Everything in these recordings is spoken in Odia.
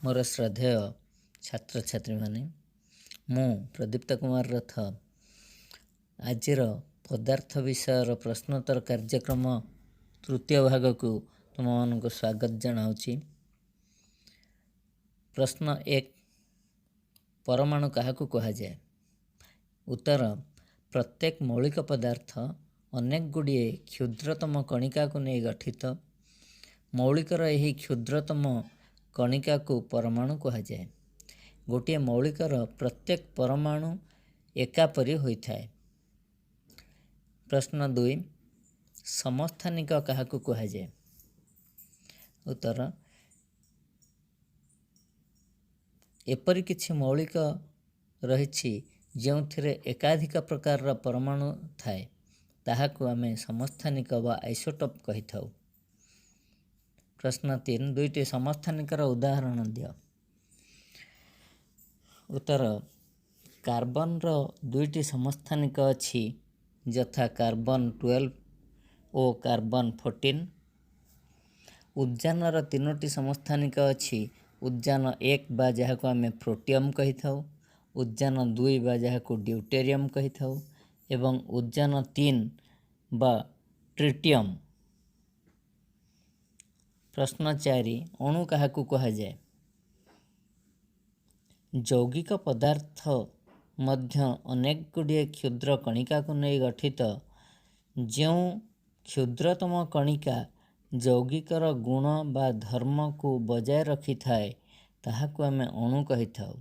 ମୋର ଶ୍ରଦ୍ଧେୟ ଛାତ୍ରଛାତ୍ରୀମାନେ, ମୁଁ ପ୍ରଦୀପ୍ତ କୁମାର ରଥ ଆଜିର ପଦାର୍ଥ ବିଷୟର ପ୍ରଶ୍ନୋତ୍ତର କାର୍ଯ୍ୟକ୍ରମ ତୃତୀୟ ଭାଗକୁ ତୁମମାନଙ୍କୁ ସ୍ୱାଗତ ଜଣାଉଛି। ପ୍ରଶ୍ନ 1, ପରମାଣୁ କାହାକୁ କୁହାଯାଏ? ଉତ୍ତର, ପ୍ରତ୍ୟେକ ମୌଳିକ ପଦାର୍ଥ ଅନେକ ଗୁଡ଼ିଏ କ୍ଷୁଦ୍ରତମ କଣିକାକୁ ନେଇ ଗଠିତ। ମୌଳିକର ଏହି କ୍ଷୁଦ୍ରତମ କଣିକାକୁ ପରମାଣୁ କୁହାଯାଏ। ଗୋଟିଏ ମୌଳିକର ପ୍ରତ୍ୟେକ ପରମାଣୁ ଏକାପରି ହୋଇଥାଏ। ପ୍ରଶ୍ନ 2, ସମସ୍ଥାନିକ କାହାକୁ କୁହାଯାଏ? ଉତ୍ତର, ଏପରି କିଛି ମୌଳିକ ରହିଛି ଯେଉଁଥିରେ ଏକାଧିକ ପ୍ରକାରର ପରମାଣୁ ଥାଏ, ତାହାକୁ ଆମେ ସମସ୍ଥାନିକ ବା ଆଇସୋଟୋପ୍ କହିଥାଉ। ପ୍ରଶ୍ନ 3, ଦୁଇଟି ସମସ୍ଥାନିକର ଉଦାହରଣ ଦିଅ। ଉତ୍ତର, କାର୍ବନର ଦୁଇଟି ସମସ୍ଥାନିକ ଅଛି, ଯଥା କାର୍ବନ 12 ଓ କାର୍ବନ 14। ଉଦ୍ଜାନର ତିନୋଟି ସମସ୍ଥାନିକ ଅଛି, ଉଦ୍ଜାନ 1 ବା ଯାହାକୁ ଆମେ ପ୍ରୋଟିୟମ୍ କହିଥାଉ, ଉଦ୍ଜାନ 2 ବା ଯାହାକୁ ଡ୍ୟୁଟେରିୟମ୍ କହିଥାଉ ଏବଂ ଉଦ୍ଜାନ 3 ବା ଟ୍ରିଟିୟମ୍। ପ୍ରଶ୍ନ 4, ଅଣୁ କାହାକୁ କୁହାଯାଏ? ଯୌଗିକ ପଦାର୍ଥ ମଧ୍ୟ ଅନେକ ଗୁଡ଼ିଏ କ୍ଷୁଦ୍ର କଣିକାକୁ ନେଇ ଗଠିତ। ଯେଉଁ କ୍ଷୁଦ୍ରତମ କଣିକା ଯୌଗିକର ଗୁଣ ବା ଧର୍ମକୁ ବଜାୟ ରଖିଥାଏ, ତାହାକୁ ଆମେ ଅଣୁ କହିଥାଉ।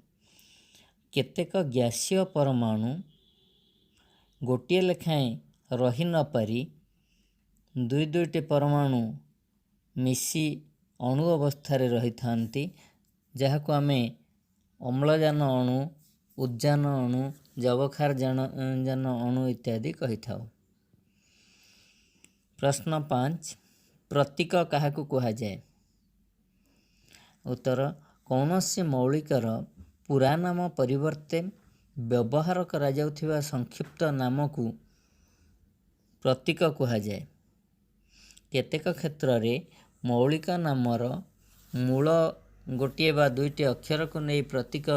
କେତେକ ଗ୍ୟାସୀୟ ପରମାଣୁ ଗୋଟିଏ ଲେଖାଏଁ ରହି ନପାରି ଦୁଇ ଦୁଇଟି ପରମାଣୁ ମିଶି ଅଣୁ ଅବସ୍ଥାରେ ରହିଥାନ୍ତି, ଯାହାକୁ ଆମେ ଅମ୍ଳଜାନ ଅଣୁ, ଉଦ୍ଜାନ ଅଣୁ, ଯବକ୍ଷାରଜାନ ଅଣୁ ଇତ୍ୟାଦି କହିଥାଉ। ପ୍ରଶ୍ନ 5, ପ୍ରତୀକ କାହାକୁ କୁହାଯାଏ? ଉତ୍ତର, କୌଣସି ମୌଳିକର ପୁରା ନାମ ପରିବର୍ତ୍ତେ ବ୍ୟବହାର କରାଯାଉଥିବା ସଂକ୍ଷିପ୍ତ ନାମକୁ ପ୍ରତୀକ କୁହାଯାଏ। କେତେକ କ୍ଷେତ୍ରରେ ମୌଳିକ ନାମର ମୂଳ ଗୋଟିଏ ବା ଦୁଇଟି ଅକ୍ଷରକୁ ନେଇ ପ୍ରତୀକ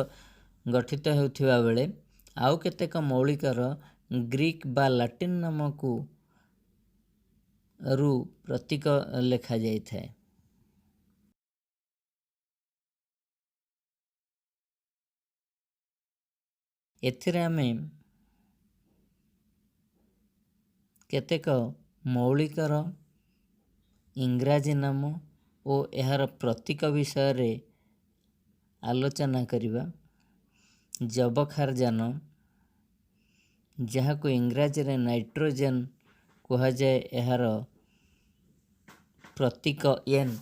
ଗଠିତ ହେଉଥିବା ବେଳେ ଆଉ କେତେକ ମୌଳିକର ଗ୍ରୀକ୍ ବା ଲାଟିନ୍ ନାମକୁ ରୁ ପ୍ରତୀକ ଲେଖାଯାଇଥାଏ। ଏଥିରେ ଆମେ କେତେକ ମୌଳିକର ଇଂରାଜୀ ନାମ ଓ ଏହାର ପ୍ରତୀକ ବିଷୟରେ ଆଲୋଚନା କରିବା। ଯବକ୍ଷାରଜାନ, ଯାହାକୁ ଇଂରାଜୀରେ ନାଇଟ୍ରୋଜେନ୍ କୁହାଯାଏ, ଏହାର ପ୍ରତୀକ ଏନ୍।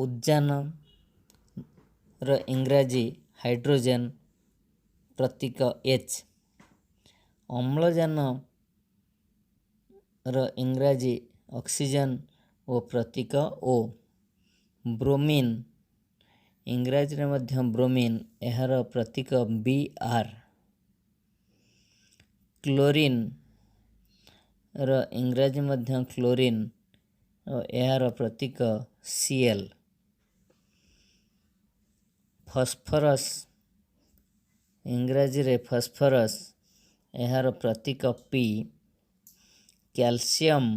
ଉଦ୍ଜାନର ଇଂରାଜୀ ହାଇଡ୍ରୋଜେନ୍, ପ୍ରତୀକ ଏଚ୍। ଅମ୍ଳଜାନର ଇଂରାଜୀ ଅକ୍ସିଜେନ୍ ଓ ପ୍ରତୀକ ଓ। ବ୍ରୋମିନ୍, ଇଂରାଜୀରେ ମଧ୍ୟ ବ୍ରୋମିନ୍, ଏହାର ପ୍ରତୀକ ବି ଆର୍। କ୍ଲୋରିନ୍ ର ଇଂରାଜୀ ମଧ୍ୟ କ୍ଲୋରିନ୍ ଓ ଏହାର ପ୍ରତୀକ ସି ଏଲ୍। ଫସ୍ଫରସ୍, ଇଂରାଜୀରେ ଫସ୍ଫରସ୍, ଏହାର ପ୍ରତୀକ ପି। କ୍ୟାଲସିୟମ୍,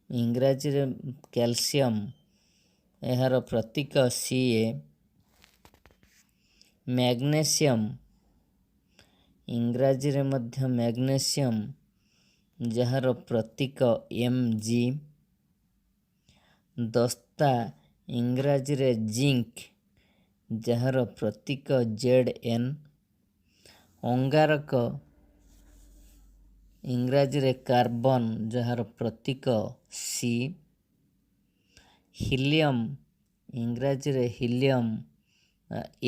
ଇଂରାଜୀରେ କ୍ୟାଲସିୟମ୍, ଏହାର ପ୍ରତୀକ ସି ଏ। ମ୍ୟାଗ୍ନେସିୟମ୍, ଇଂରାଜୀରେ ମଧ୍ୟ ମ୍ୟାଗ୍ନେସିୟମ୍, ଯାହାର ପ୍ରତୀକ ଏମ୍ ଜି। ଦସ୍ତା, ଇଂରାଜୀରେ ଜିଙ୍କ୍, ଯାହାର ପ୍ରତୀକ ଜେଡ୍ ଏନ୍। ଅଙ୍ଗାରକ, ଇଂରାଜୀରେ କାର୍ବନ, ଯାହାର ପ୍ରତୀକ ସି। ହିଲିୟମ୍, ଇଂରାଜୀରେ ହିଲିୟମ୍,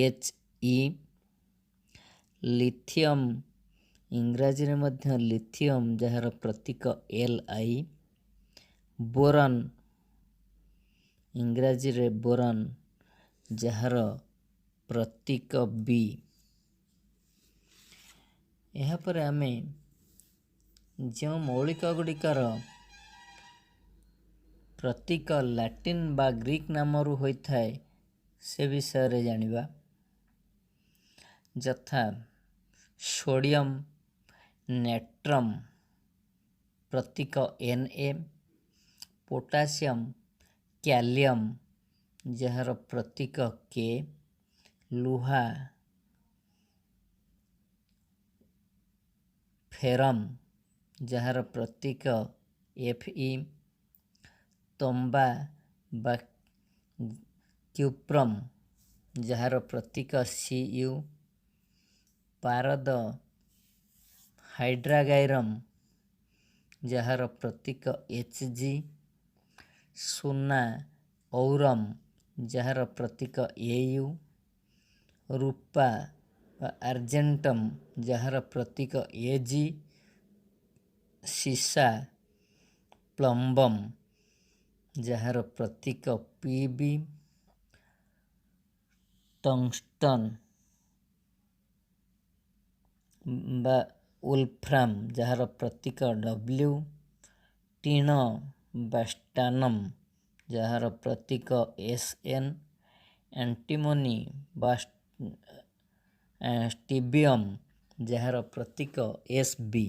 ଏଚ୍ ଇ। ଲିଥିୟମ୍, ଇଂରାଜୀରେ ମଧ୍ୟ ଲିଥିୟମ୍, ଯାହାର ପ୍ରତୀକ ଏଲ୍ I. Boron, ଇଂରାଜୀରେ ବୋରନ୍, ଯାହାର ପ୍ରତୀକ ବି। ଏହାପରେ ଆମେ ଯେଉଁ ମୌଳିକ ଗୁଡ଼ିକର ପ୍ରତୀକ ଲାଟିନ୍ ବା ଗ୍ରୀକ୍ ନାମରୁ ହୋଇଥାଏ, ସେ ବିଷୟରେ ଜାଣିବା। ଯଥା ସୋଡ଼ିୟମ୍ ନେଟ୍ରମ୍, ପ୍ରତୀକ ଏନ୍ ଏ, ପୋଟାସିୟମ୍ କ୍ୟାଲିୟମ୍, ଯାହାର ପ୍ରତୀକ କେ, ଲୁହା ଫେରମ୍, ଯାହାର ପ୍ରତୀକ ଏଫ୍ ଇ, ତମ୍ବା ବା କ୍ୟୁପ୍ରମ୍, ଯାହାର ପ୍ରତୀକ ସି ୟୁ, ପାରଦ ହାଇଡ୍ରାଗାଇରମ୍, ଯାହାର ପ୍ରତୀକ ଏଚ୍ ଜି, ସୁନା ଔରମ୍, ଯାହାର ପ୍ରତୀକ ଏ you, ରୂପା ବା ଆର୍ଜେଣ୍ଟମ୍, ଯାହାର ପ୍ରତୀକ ଏ ଜି, ସୀସା ପ୍ଲମ୍ବମ୍, ଯାହାର ପ୍ରତୀକ ପି ବି, ଟଙ୍ଗଷ୍ଟନ୍ ବା ଉଲଫ୍ରାମ୍, ଯାହାର ପ୍ରତୀକ ଡବ୍ଲ୍ୟୁ, ଟିଣ ବା ଷ୍ଟାନମ୍, ଯାହାର ପ୍ରତୀକ ଏସ୍ ଏନ୍, ଆଣ୍ଟିମୋନି ବା ଷ୍ଟିବିୟମ୍, ଯାହାର ପ୍ରତୀକ ଏସ୍ ବି।